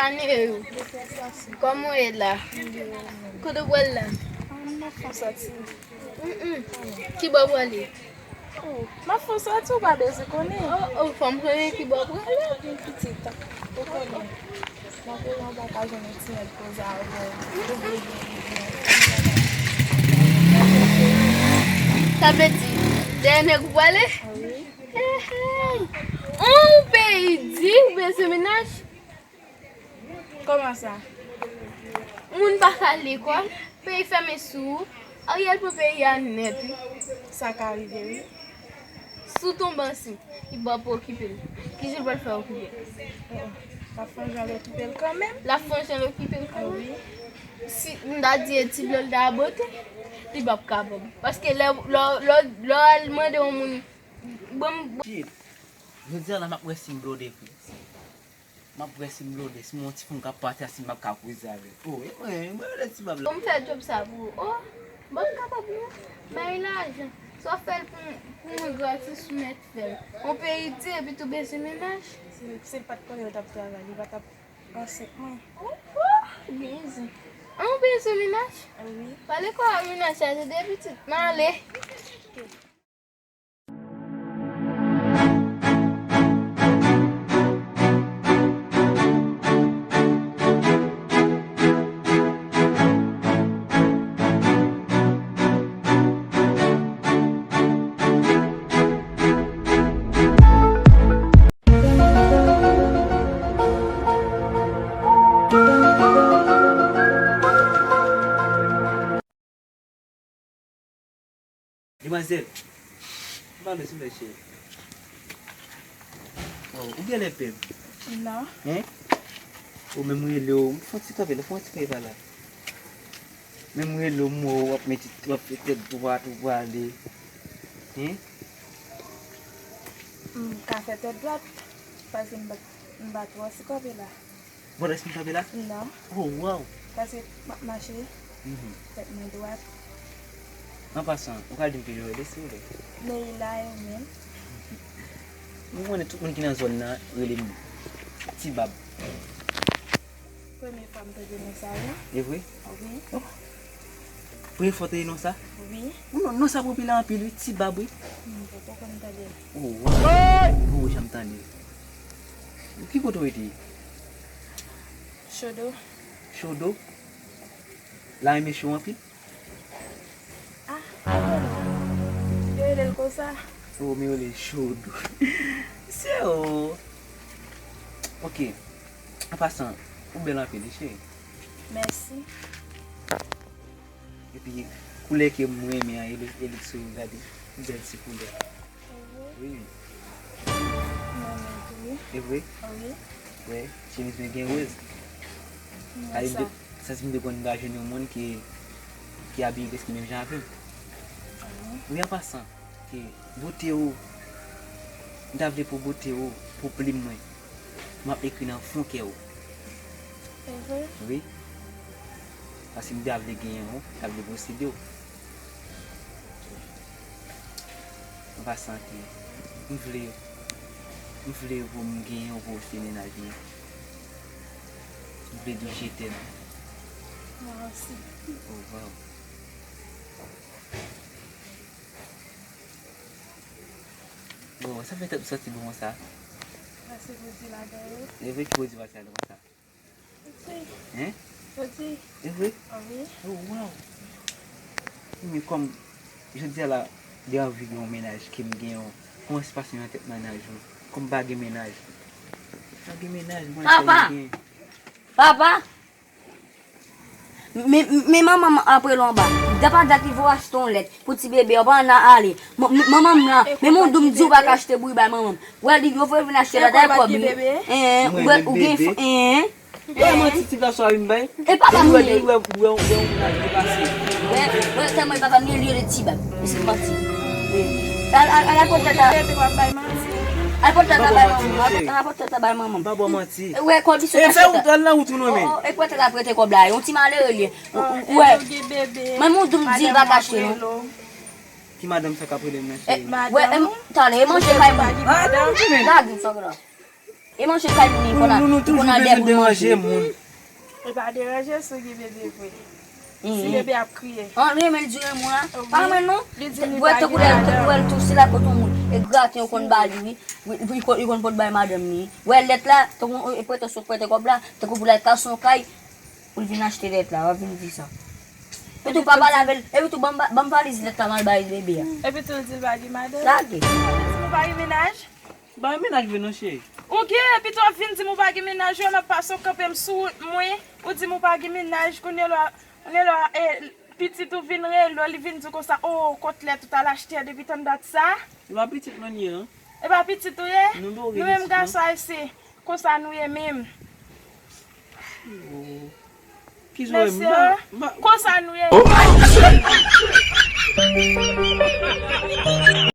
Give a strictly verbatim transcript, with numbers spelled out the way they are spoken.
Ane yo. Kòman w ye la? Kote w pral la? Mwen fè sòti. Mm, mm. Ki bò w prale? Oh, m ap fè w sòti, ou pa bezwen konnen. Oh, oh, fò m konnen ki bò w prale. Yon pitit tan. Ou konnen. M ap rele anba ka jwenn yon ti nèg koze avè w. Ou vle gen yon. Sa vle di, dèyè nèg ou prale? Wi. Hey, hey. Yon peyi di ou bezwen mennaj? Kòman sa? Moun pa ka lekòl, peyi fèmen sou ou. Ariel pran peyi a nèt, wi. Sa ka rive, wi. Si w tonbe ansent, li p ap okipe l. Kijan l pral fè okipe l? Oh, oh. L ap fè yon jan l okipe l kanmenm. L ap fè yon jan l okipe l kanmenm? Wi. Si m ta di e ti blo l ta bote, li p ap kapab. Paske lè, lè, lè, lè w al mande yon moun, bon, bon. Shit. Jodi a la, m ap wè si m blode vre. M ap wè si m blode, si m yon ti fanm k ap pati a, si m ap ka koze avè l. Oh, e mwen, e mwen rele ti bab la. Bon, m fè djòb sa pou ou. Oh, bon, m kapab non. Bay lajan. Si w ap fè l pou, pou mwen gratis, ou mèt fè l. Yon peyi di, epi tou bezwen mennaj. Si, si l pa t konnen l t ap travay, li pa t ap ansent mwen. Oh, oh, ou gen zen. An, ou bezwen mennaj? Wi. Pale kò a mennaj sa, se de pitit. M ale. Demwazèl, pale silvouplè cheri. Oh, ou genlè pè m? Non. Hein? Ou menm rele w, fè yon ti kanpe la, fè yon ti kanpe pa la. Menm rele w, m wè w ap mete, w ap fè tèt dwat, ou prale. Hein? M ka fè tèt dwat, paske m pa, m pa twò sikope la. Bon, èske m kanpe la? Non. Oh, wow! Paske m ap mache, mhm, tèt mwen dwat. An pasan, ou ka di m kijan w rele, silvouplè? Neila, e ou menm? Ou konnen tout moun ki nan zòn nan rele m Ti Bab. Premye fwa m tande non sa, wi. E vre? Wi. Oh. Premye fwa w tande non sa? Wi. Non, non sa popilè anpil, wi, Ti Bab, wi. M poko konn tande l. Oh, wow. Hey! Ou janm tande. Ki kote w rete? Chodo. Chodo? La renmen cho anpil? Ah, yo rele l konsa. Oh, men yo rele l Chodo. Se o. Ok. An pasan, ou bèl anpil, wi, cheri. Mèsi. Epi, koulè ke mwen renmen an, e li, e li sou, gade. Bèl ti koulè. Wi. Mwen menm tou, wi. E vre? Wi. Wè, chemiz mwen gen woz. Sa vle di, santi m te konn pa jwenn yon moun ki, ki abiye prèske menm jan avè m. Wi. Wi, an pasan, ke bote w, m ta vle pou bote w, pou plim mwen, m ap ekri nan fon kè w. E vre? Wi. Paske m ta vle genyen w, m ta vle posede w. An pasan ke m vle, m vle pou m genyen w pou w se mennaj mwen. M vle di w je t'aime. Mwen osi. Oh, wow. Bon, sa fè tèt ou santi bon konsa? Pase pwodui ladan yo. E vre ki pwodui pase ladan konsa? Hein? Jodi. E vre? Wi. Oh, wow. Men kòm jodi a la, li anvi gen yon mennaj ke m gen yon, kòman se pase nan tèt mennaj ou? Kòm pa gen mennaj. Pa gen mennaj, mwen Papa! Papa! Men, men manman m ap rele w anba. Dat pa dat li voye achte yon lèt pou ti bebe an, pa nan ale. M-, m-, manman m lan, men moun di w pa ka achte bouyi bay manman m. Wè, li, yo voye vin achte la, dèyè kòb li. Hein, ou gen, ou gen, hein. E manti ti gason a vin bay. E papa m li ye. Wè, wè, wè, wè, tèlman e papa m li ye, li rele Ti Bab. Mesye manti. Al, al, al, al pote tata. Al pote tata bay manman. Al pote tata bay manman. M pa ba w manti. Wè, kòb li sot achte. E fè wout, al nan wout ou non, men. Oh, oh, e kwè tata prete kòb la. Yon ti malere li ye. Wè. Mwen moun di m di l pa ka achte non. Ki madanm sa k ap rele m nan, cheri? Wè, talè, e manje kay mwen. Madanm. Gade sa la. E manje kay moun li konn a, li konn a dèyè pou manje. E pa deranje si w gen bebe vre. Si bebe ap kriye. An, li renmen l di renmen w la. Pa renmen l non. Li di li pa gen madanm. Wè l tou, se la kote yon moun. E graten yo konn ba li, wi. Wi, li konn, li konn pot bay madanm li. Wè lèt la, tankou e prete sot prete kòb la, tankou pou l al kache yon kay, pou l vin achte lèt la, w ap vin di sa. Epi tou pa pale avè l, epi tou ban m, ban m valiz lèt la m al bay bebe a. Epi tou l di l pa gen madanm. Lage. Li di nou pa gen mennaj. Bay mennaj vre non cheri. Ou gen, epi tou w ap vin di m ou pa gen mennaj, yo m ap pase w kanpe m sou wout mwen. Ou di m ou pa gen mennaj, kounye lwa, kounye lwa, e, pitit ou vin rele w, li vin di w konsa, o, kot lèt ou t al achte a depi tann dat sa? E pa pitit mwen ye, non. E pa pitit ou ye? Nou menm gason ayisyen, konsa nou ye menm. Ki zòrèy m pa, m pa. Konsa nou ye.